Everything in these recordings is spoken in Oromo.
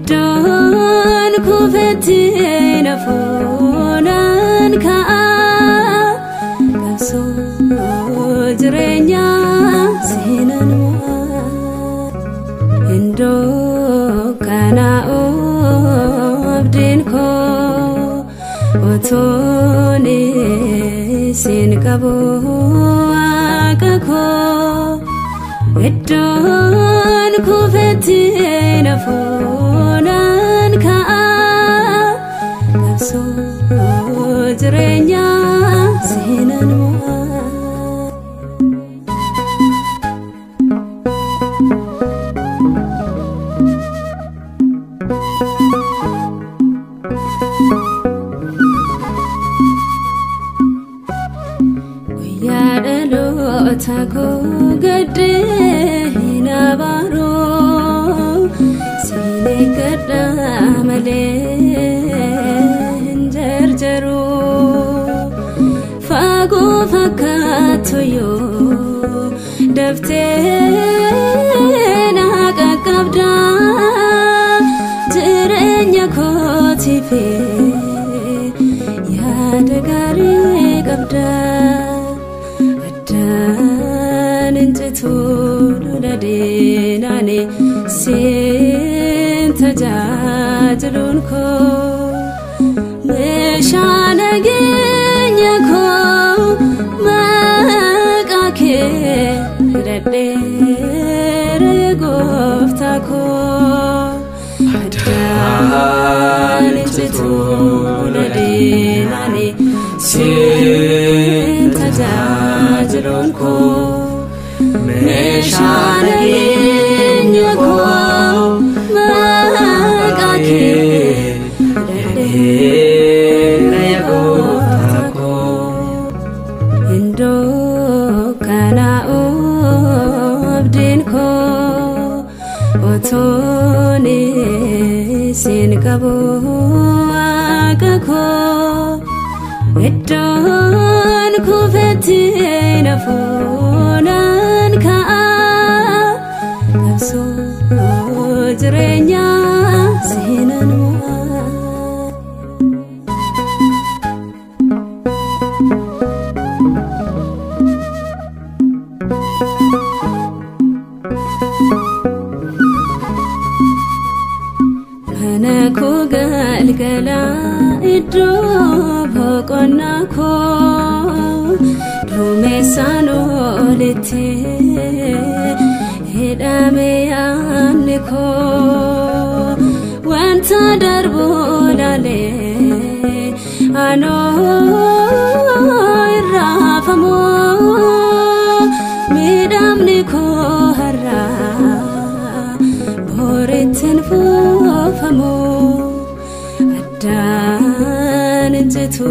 Iddoon kufetti nafuunaan ka'a qabsoo jireenyaa seenaan mo'a. Iddoo kana oobdiin koo otoon siin qabu waaqa koo. Iddoon kufetti nafuunaan ka'a qabsoo jireenyaa seenaan mo'a. Guyyaa dhaloota koo gaddee hin abaaroo siinee gaddaa malee hin jarjaroo fagoo fakkaatu yoo daftee na qaqqabdaa jireenya kootiif yaada gaarii qabdaa. Addaan injitu lola deenaane siin tajaajiluun koo meeshaa nageenya koo maqaa kee hidhadheera gooftaa koo. Addaan injitu lola deenaane siin tajaajiluun koo meeshaa nageenya koo maqaa kee hidhadheera gooftaa koo. Iddoo kana oobdiin koo otoon siin qabu waaqa koo. Iddoon kufetti nafuunaan ka'a qabsoo jireenyaa seenaan mo'a. Mana koo galgala iddoo boqonnaa koo duumessaan olitti hidhame yaadni koo wanta darbu laalee anoo irraafamu miidhamni koo har'aa borittiin fuufamu. Addaan injitu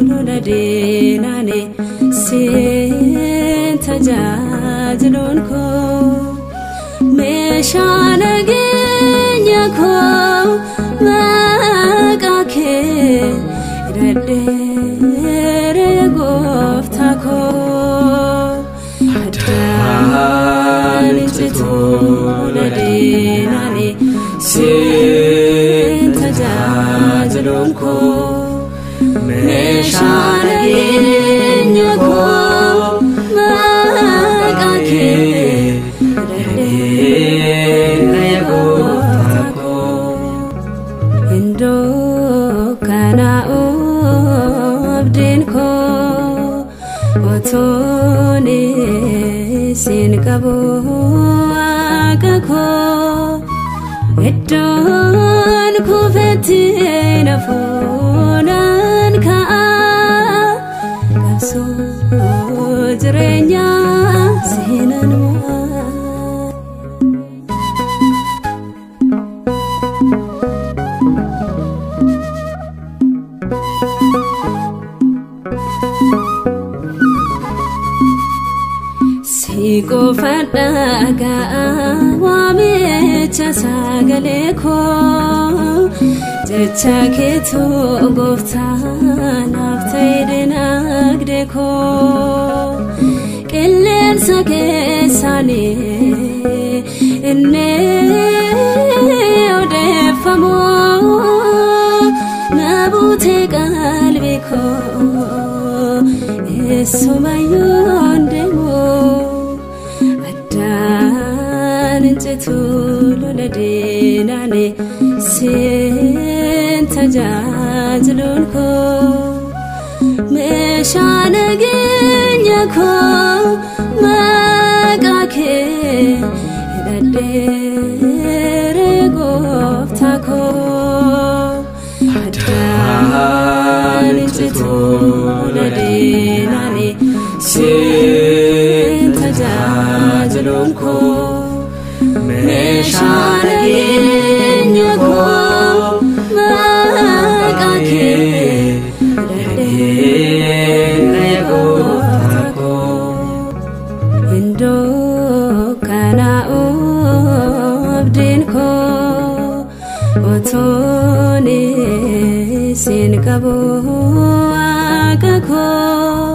lola deenaane siin tajaajiluun koo meeshaa nageenya koo maqaa kee hidhadheera gooftaa koo. Addaan injitu lola deenaane siin tajaajiluun koo meeshaa nageenya koo maqaa kee hidhadheera. siin qabu waaqa koo iddoon kufetti nafuunaan ka'a qabsoo jireenyaa seenan mo'a. Si qofadhagaa waamicha sagalee koo jecha keetu gooftaa naaf ta'e dinagdee koo qilleensa keessanii inni odeeffamu na buutee qalbii koo eessumayyuu hin deemu. Addaan lola diinaan siin tajaajiluun koo meeshaa nageenya koo maqaa kee hidhadheere gooftaa koo addaan lola diinaan siin tajaajiluun koo meeshaa nageenya koo maqaa kee hidhadheere gooftaa koo Iddoo kanaa'u abdiin koo otoon siin qabu waaqa koo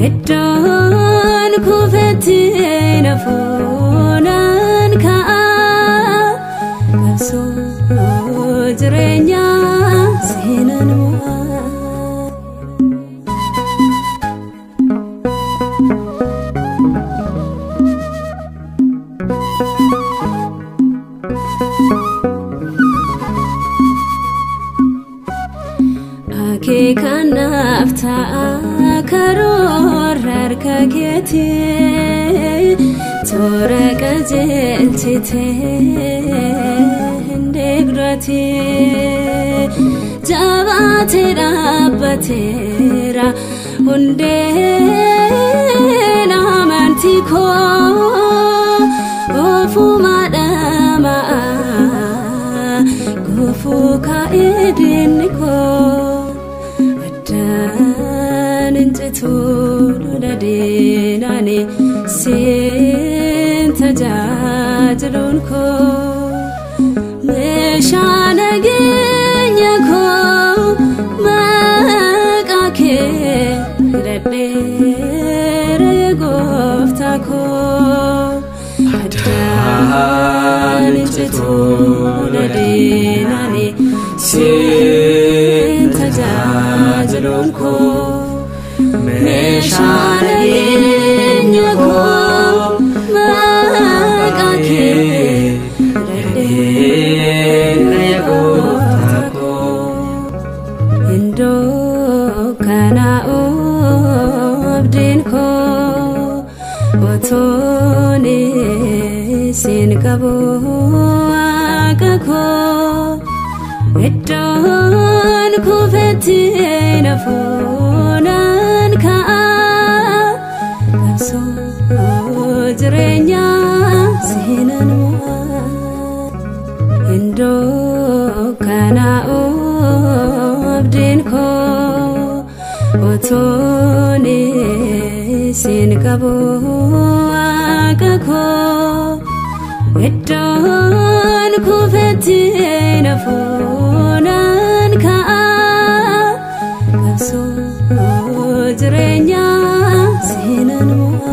iddoon kufetti nafuunaan ka'a qabsoo jireenyaa seenan mo'a. Akeekanaaf ta'a karoora harka keetii toora qajeelchitee hin deeggarate jabaatee dhaabbateera hundeen amantii koo ofuma dhamaa gufuu kaa'ee diinni koo. Addaan citu lola diinaan siin tajaajiluun koo meeshaa nageenya koo maqaa kee hidhadheere gooftaa koo addaan citu lola diinaan siin tajaajiluun koo meeshaa nageenya koo maqaa kee hidhadheere gooftaa koo Iddoo kanaa'u abdiin koo otoon siin qabu waaqa koo iddoon kufetti nafuunaan ka'a qabsoo jireenyaa seenan mo'a. Iddoo kanaa'u abdiin koo otoon siin qabu waaqa koo iddoon kufetti nafuunaan ka'a qabsoo jireenyaa seenan mo'a.